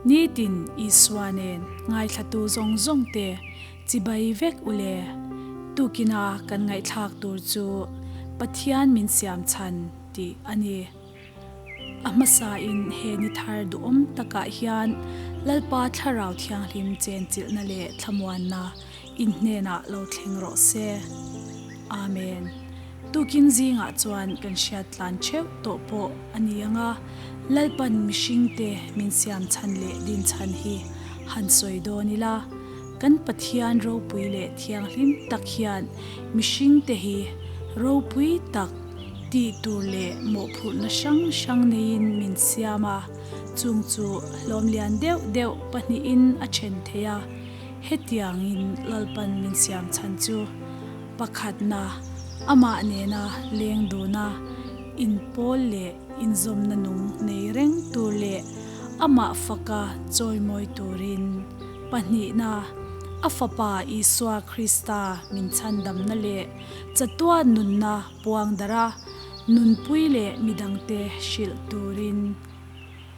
Nitin Isua nen ngaithlatu zawng zawng te chibai vek u le. Tukina kan ngaihthlak tur chu Pathian min siam chhan tih a ni. A hmasain he ni thar duhawm takah hian Lalpa Thlarau Thianghlim chenchilhna leh thlamuanna in hnenah lo thleng rawh se. Amen. Tukin zingah chuan kan hriat tlan theuh tawh pawh a ni ang a, Lalpan mihringte min siam chhan leh din chhan hi han sawi dawn ila, kan Pathian ropui leh thianghlim tak hian mihringte hi ropui tak tih tur leh mawhphurhna hrang hrang neiin min siam a, chung chu hlawm lian deuh deuh pahnihin a then thei a, hetiangin Lalpan min siam chhan chu. Pakhatna, amah nena leng duna inpawl leh inzawmna nung nei reng tur leh amah faka chawimawi turin. Pahnihna, a Fapa Isua Krista min chhandamna leh chatuan nunna puang darh a, nunpui leh midangte hrilh turin.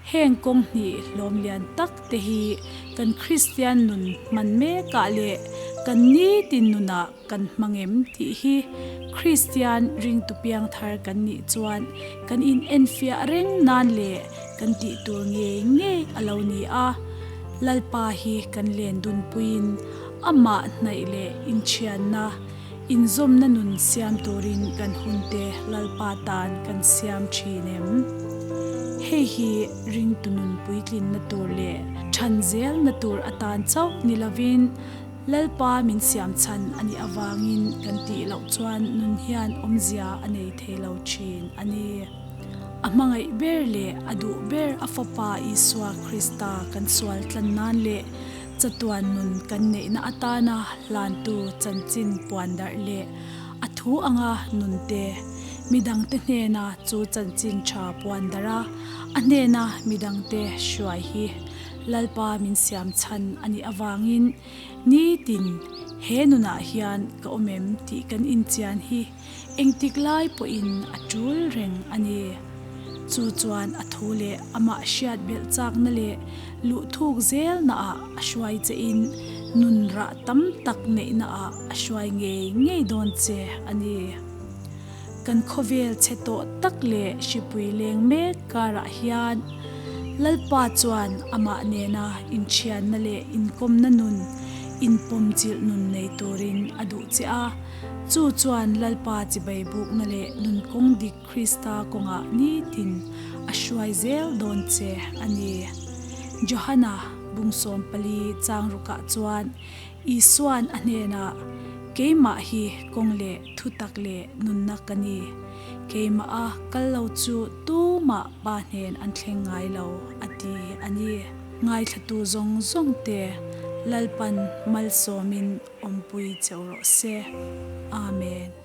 Heng kawng hnih hlawm lian tak te hi kan Kristian nun hman mekah leh kan nitin nunah kan hmang em tih hi Kristian ringtu piang thar kan nih chuan kan inenfiah reng nan leh kan tih tur ngei ngei a lo ni a. Lalpa hi kan len dunpuiin amah hnaih leh inthianna Inzawmna nun siam turin kan hunte Lalpa tan kan siam thin em? Hei hi ringtu nun puitlinna tur leh than zelna tur atan chauh ni lovin Lalpa min siam chhan a nih avangin kan tih loh chuan nun hian awmzia a nei thei lo thin a ni. A hmangaih ber leh a duh ber a Fapa Isua Krista kan sual tlan nan leh Chatuan nun kan neihna atana hlantu chanchin puan darh leh a thu anga nunte, midangte hnena chu chanchin tha puan darh a, a hnena midangte hruai hi Lalpa min siam chhan a nih avangin nitin he nunah hian ka awm em tih kan inchian hi Engtik lai pawhin a tul reng a ni. Chu chuan a thu leh amah hriat belh chakna leh luh thuk zelnaah a hruai chein nun rah tam tak neihnaah a hruai ngei ngei dawn che a ni. Kan khawvel chhe tawh tak leh hripui leng mek karah hian Lalpa chuan amah nena inthianna leh inkawmna nun, inpawmchilh nun nei turin a duh che a. Chu chuan Lalpa chibai bukna leh nun kawng dik Krista kawngah nitin a hruai zel dawn che a ni. Johana bungsawm pali chang rukah chuan Isua'n a hnenah, Keimah hi kawng leh thutak leh nunna ka ni. Keimah a kal lo chu tumah Pa hnen an thleng ngai lo, a ti a ni. Ngaithlatu zawng zawngte Lalpan malsawmin Awmpui cheu rawh se. Amen.